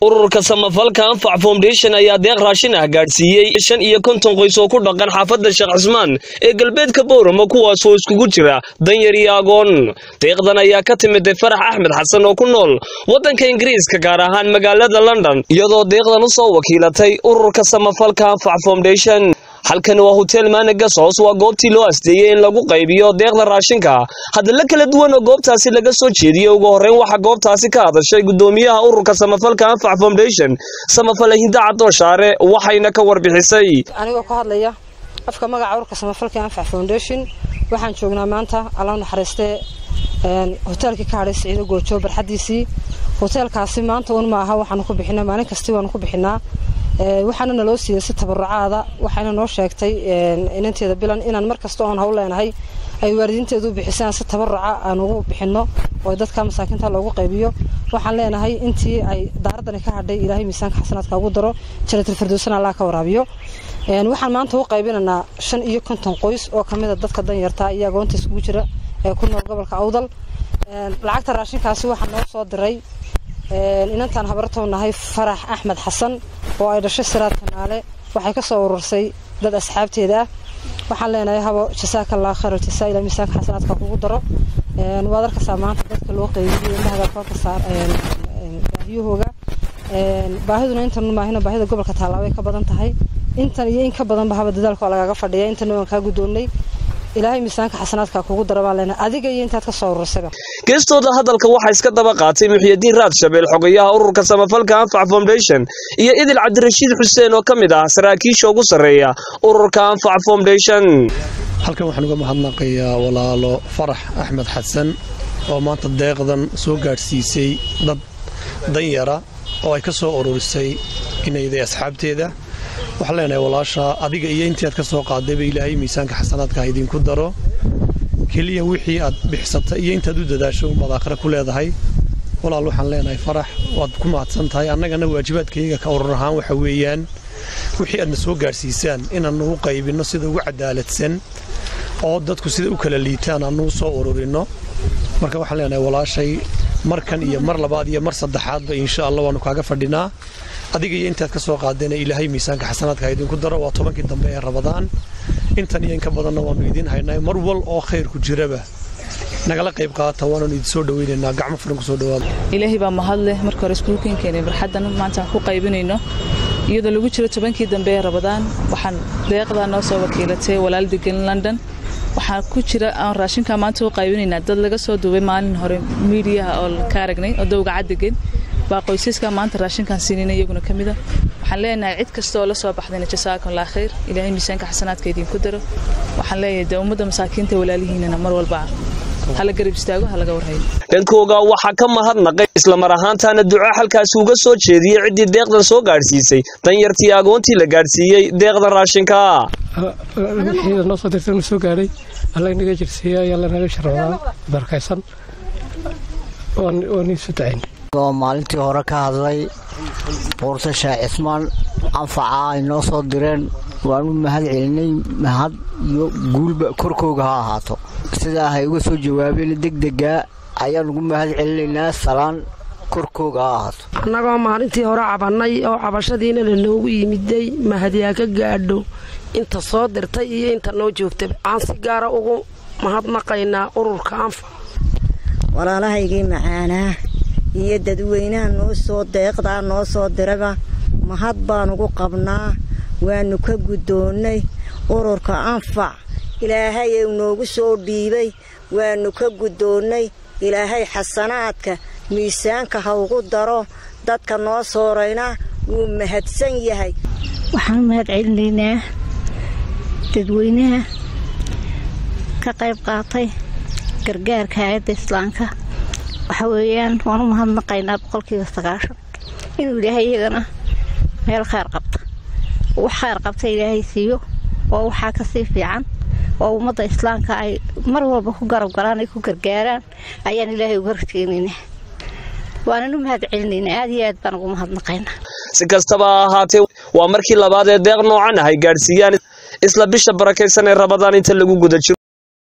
Ururka samafalka Anfac Foundation ayaa deeq raashin ah gaadhsiiyey 55 qoys oo ku dhaqan xaafadda Sheekh Cismaan ee galbeedka Boorama, kuwaas oo iskugu jira danyar iyo agoon. Deeqdan ayaa ka timid Farax Axmed Xasan oo ku nool waddanka Ingiriiska, gaar ahaan magaalada London, iyadoo deeqdan u soo wakiilatay ururka samafalka Anfac Foundation. Halkani waa Hotel Maanagas Hoos, waa goobtii loo asteeyey in lagu qaybiyo deeqda raashinka. Hadallo kala duwan oo goobtaasi laga soo jeediyey. Ugu horreyn waxaa goobtaasi ka hadashay gudoomiyaha ururka samafalka Anfac Foundation, samafale Hinda Cadooshaare, waxayna ka warbixisay. Anigoo ka hadlaya afka magaca ururka samafalka Anfac Foundation, waxaan joognaa maanta, Allah naxariistee, hoteelkii ka hadhay Siciido Goojo barxadiisii. Hoteelkaasi maanta un maaha waxaanu ku bixinaa, maalin kastii waanu ku bixinaa. Waxaana naloo siiyey si tabarucaada, waxayna noo sheegtay inanteeda Bilan inaan mar kasta oon hawl leenahay ay waalidiinteedu u bixisaan si tabaruca aan ugu bixinno oo dadka masaakiinta loogu qaybiyo. Waxaan leenahay intii ay daaradani ka hadhay Ilaahay miisaanka xasanaadka ugu daro, Jannatul Firdowsana Allah ka waraabiyo. Waxaan maanta u qaybinaynaa 55 qoys oo kamid a dadka danyarta iyo agoonta isugu jira ee ku nool gobolka Awdal. Lacagta raashinkaasi waxaa noo soo diray inantaan habartow nahay, Farax Axmed Xasan, oo ay dhashay Siraad Kanaale. Waxay ka soo urursay dad asxaabteeda ah. Waxaan leenahay, habo, jasaaka Allah khayr jasaa, ilaa miisaanka xasanaadka kugu daro. Waad arkaysaa maanta dadka loo qaybiyey, indhahaga korka saar baahiyahooga. Baahiduna intan maahina, baahida gobolka taallaa way ka badan tahay intan iyo in ka badanba. Haba, dadaalka waa lagaga fadhiya. Intana waan kaa guddoonnay, Ilaahay miisaanka xasanaadka kugu daro baan leenahay, adiga iyo intaad ka soo urursayba. Geestooda hadalka waxaa iska daba qaatay Muxyidiin Raad Shabeel, xogayaha ururka samafalka Anfac Foundation, iyo Idil Cabdirashiid Xuseen oo ka mid ah saraakiisha ugu sarreeya ururka Anfac Foundation. Halkan waxaan uga mahadnaqayaa walaalo Farax Axmed Xasan oo maanta deeqdan soo gaadhsiisay dad danyara oo ay ka soo ururisay inayday asxaabteeda. Waxaan leenahay, walaasha, adiga iyo intii aad ka soo qaadayba Ilaahay miisaanka xasanaadka ha idinku daro. Keliya wixii aad bixisatay iyo intaad u dadaasho unbaad aakhira ku leedahay. Walaal, waxaan leenahay, Farax, waad ku mahadsan tahay. Annagana waajibaadkayaga ka urur ahaan waxa weeyaan wixii aadna soo gaadhsiisaan inaannu u qaybinno sida ugu cadaaladsan oo dadku sida u kala liitaan aannu u soo ururinno. Marka waxaan leenahay, walaashay, markan iyo mar labaad iyo mar saddexaadba insha Allah waannu kaaga fadhinaa. Adiga iyo intaad ka soo qaadayna Ilaahay miisaanka xasanaadka ha idinku daro. Waa 10kii dambe ee Rabadaan, intan iyo inka badanna waannu idiin haynaa. Mar wal oo khayrku jiraba nagala qayb qaata, waananu idin soo dhaweynaynaa. Gacmo furan ku soo dhawaada. Ilaahay baa mahad leh. Marka hore iskuulkan keenay barxaddan maanta aan ku qaybinayno, iyadoo lagu jiro 10kii dambe ee Rabadaan. Waxaan deeqdaa noo soo wakiilatay walaal degan London. Waxaa ku jira aan raashinka maanta u qaybinaynaa dad laga soo duubay maalin hore miidiyaha oo ka aragnay oo dowga cad degan baa qoysaska maanta raashinkaan siinayna iyaguna ka mida. Waxaan leenahay cid kasta oo la soo baxdayna jasaakum Allah khayr, Ilaahay miisaanka xasanaadka idinku daro. Waxaan leeyahay dee ummadda masaakiinta walaalihiinana mar walba hala garab istaago, ha laga warhayo. Dhankooga waxaa ka mahadnaqay, islamar ahaantaana duco halkaasi uga soo jeediyey ciddii deeqdan soo gaadhsiisay, danyartii agoontii la gaadhsiiyey deeqda raashinka. Wixii noo soo dirtay nu soo gaadhay, Alla inaga jirsiiya, Alla naga sharoodaa barakaysan, waan isu ducayn. Oo maalintii hore ka hadlay buurta Sheekh Cismaan, anfaca ay noo soo direen waan u mahad celinay. Mahad iyo guulba korkooga ha ahaato. Sidaa hay uga soo jawaabeen degdegaa ayaan ugu mahad celinaynaa. Salaan korkooga ha ahaato. Annagoo maalintii hore cabannay oo cabashadiina la noogu yimiday, mahadyaa ka gaadho inta soo dirtay iyo inta noo joogtaba. Waxaan si gaara ugu mahadnaqaynaa ururka Anfac. Walaalahaygii macaanaa iyo dadweynaha noo soo deeqdaa noo soo diraba mahad baan ugu qabnaa, waannu ka guddoonnay. Ururka Anfac Ilaahay uu noogu soo dhiibay waannu ka guddoonnay. Ilaahay xasanaadka miisaanka ha ugu daro. Dadka noo soorayna wuu mahadsan yahay. Waxaan u mahad celinaynaa dadweynaha ka qayb qaatay gargaarka hayadda islaamka. Waxa weeyaan waan u mahadnaqaynaa 90% inuu Ilaahay iyagana meel khayr qabta, wax khayr qabta Ilaahay siiyo, oo waxaa kasii fiican oo ummadda islaamka ay mar walba ku garab galaan, ay ku gargaaraan ayaan Ilaahay uga rajeynaynaa, waanan u mahad celinaynaa. Aad iyo aad baan ugu mahadnaqaynaa. Si kastaba ha ahaatee, waa markii labaad ee deeq noocan ah ay gaadhsiiyaan isla bisha barakaysan ee Rabadaan inta lagu guda jiro.